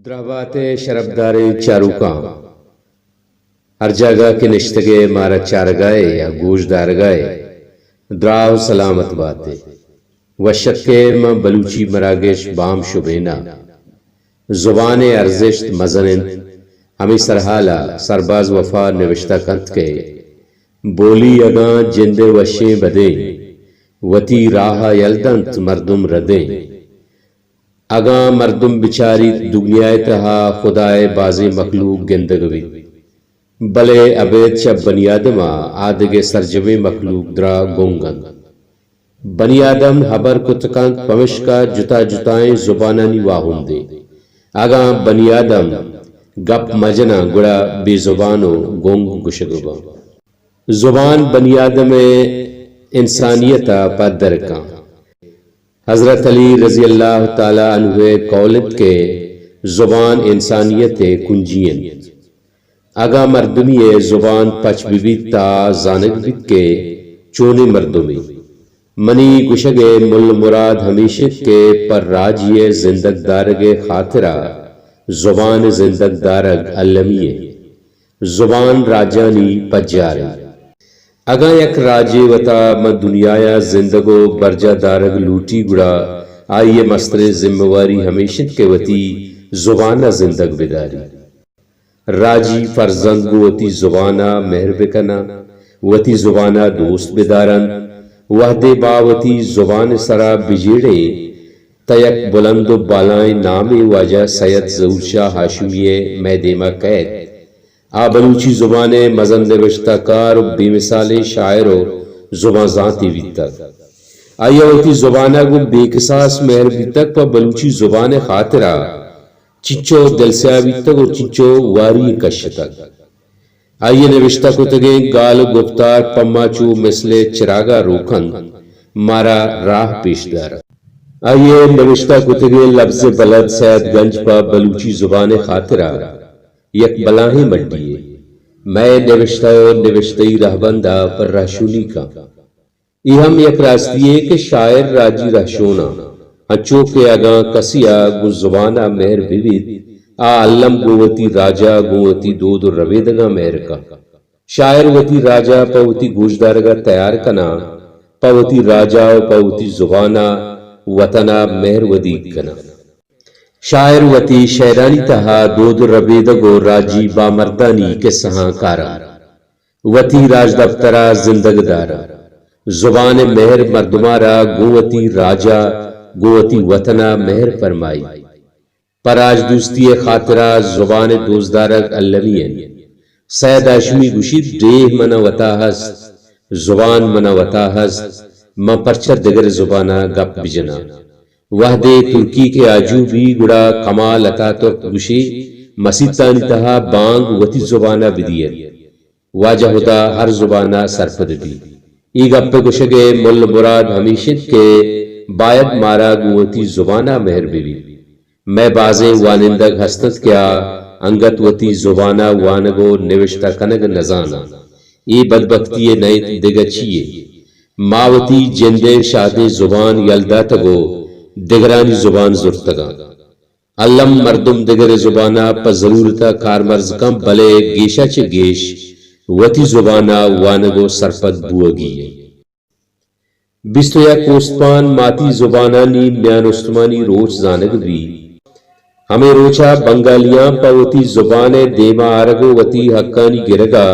دراہ بات ئے شرپداریں چاروکاں، ہر جاگہ کہ نشتگ ئے مارا چارگا ئے یا گوش دارگا ئے، دراہ و سلامت بات ئے۔ وش اتک ئے ماں بلوچی مراگش بام شبین ءَ۔ زبان ءِ ارزشت مزن انت۔ ہمے سرحال ءَ سرباز وفا نبشتہ کنت کہ بولی اگاں جند ءِ وشیں بدیں، وتی راہ ءَ یل دنت مردم ردیں۔ اگاں مردم بچاریت دگنیا ءِ تہا خدا ءِ بازیں مخلوق گندگ بیت، بلے ابید چہ بنی آدم ءَ آ دگہ سرجمیں مخلوق درا گنگ انت۔ بنی آدم ہبر کت کنت، پمشکا جتا جتائیں زبانانی واہندے۔ اگاں بنی آدم گپ مجناں گڑا بے زبان و گنگ گشگ باں۔ زبان بنی آدم ءِ انسانیت ءَ پدر کن۔ حضرت علی رضی اللہ تعالی عنہ ءِ قول انت کہ زبان انسانیت ءِ کنجی انت۔ اگاں مردمی ءِ زبان پچ بہ بیت، تا زانگ بیت کہ چونیں مردمے۔ منی گشگ ءِ مل مراد ہمیش انت کہ پہ راجی ءِ زندگ دارگ ءِ خاطرا زبان ءِ زندگ دارگ المی انت۔ زبان راجانی پجار انت۔ اگاں یک راجے وتا ماں دنیایا زندگ و برجاہ دارگ لوٹی، گڑا آئی ءِ مستریں ذمہ واری ہمیش انت کہ وتی زبان ءَ زندگ بداری۔ راجی فرزند گوں وتی زبان ءَ مہر بکناں، وتی زبان ءَ دوست بدارنت۔ وہدے با وتی زبان ءِ سرا بجیڑیں، تہ یک بلند و بالائیں نامے واجہ سید ظہور شاہ ہاشمی ءِ مئے دیما کئیت۔ آ بلوچی زبان ءِ مزن نبشتہ کار و بے مثالیں شاعر و زبان زانتے بیتگ۔ آئی ءَ وتی زبان ءَ گوں بے کساس مہر بیتگ، پہ بلوچی زبان ءِ خاطرا چنچو دلسیاہ بیتگ و چنچو واری کشتگ۔ آئی ءِ نبشتہ کتگیں گال و گپتار پہ ما چو مثل چراگا روک انت، مارا راہ پیش دارنت۔ آئی ءِ نبشتہ کتگیں لبز بلد سید گنج پہ بلوچی زبان ءِ خاطرا یک بلاہیں مڈی یے۔ مئے نبشتہ و نبشتہی رہبند ءَ پہ رہشونی کن۔ اے ہم یک راستی یے کہ شاعر راجی رہشوناں، انچو کہ اگاں کسے ءَ گوں زبان ءَ مہر بہ بیت، آ الم گوں وتی راج ءَ گوں وتی دود و ربیدگاں مہر کن۔ شاعر وتی راج ءَ پہ وتی گوشدارگ ءَ تیار کناں، پہ وتی راج ءَ و پہ وتی زبان ءَ وطن ءَ مہر ودیگ کناں۔ شاعر وتی شعرانی تہا دود ربیدگ و راجی بامردانی کسہاں کاراں۔ وتی راجدپتر ءَ زندگ داراں۔ زبان ءِ مہر مردماں را گوں وتی راج ءَ، گوں وتی وطن ءَ مہر پرمائی۔ پہ راجدوستی ءِ خاطرا زبان ءِ دوستدارگ المی انت۔ سید ہاشمی گوشیت، ڈیھ من ءَ وتا ہست، زبان من ءَ وتا ہست، من پرچا دگر زبان ءَ گپ بجناں؟ وہدے ترکی کہ آجو بی، گڑا کمال اتاترک گوشی، مسیتانی تہا بانگ وتی زبان ءَ بدیت۔ واجہ ہدا ہر زبان ءَ سرپد بی۔ اے گپ ءِ گوشگ ءِ مل مراد ہمیش انت کہ باید مارا گوں وتی زبان ءَ مہر بہ بیت۔ مئے بازیں وانندگ ہست انت کہ آ انگت وتی زبان ءَ وانگ و نبشتہ کنگ نزاناں۔ اے بدبختی یے نہ انت، دگہ چی یے؟ ما وتی جند ءِ شہدیں زبان یل داتگ و دگرانی زبان زرتگاں۔ الم مردم دگرے زبان ءَ پہ ضرورت ءَ کارمرز کنت، بلے گیش ءَ چہ گیش وتی زبان ءَ وانگ و سرپد بوہگی انت۔ بیست و یک اوستپان ماتی زبانانی میان استمانی روچ زانگ بیت۔ ہمے روچ ءَ بنگالیاں پہ وتی زبان ءِ دیم ءَ آرگ و وتی حقانی گرگ ءَ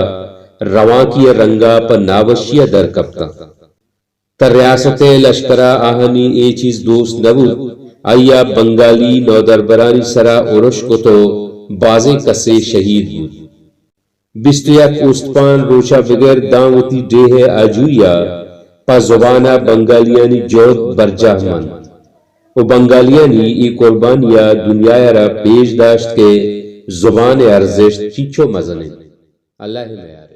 روانکی ءِ رنگ ءَ پہ ناوشی ءَ در کپتاں۔ تہ ریاست ءِ لشکر ءَ آہانی اے چیز دوست نہ بوت، آئی ءَ بنگالی نودربرانی سرا ارش کت و بازیں کسے شہید بوت۔ بیست و یک اوستپان روچ ءَ بگر داں وتی ڈیھ ءِ آجوئی ءَ پہ زبان ءَ بنگالیانی جہد برجاہ منت و بنگالیانی اے قربانی ءَ دنیا ءَ را پیش داشت کہ زبان ءِ ارزشت چنچو مزن انت۔ اللہ ءِ میار۔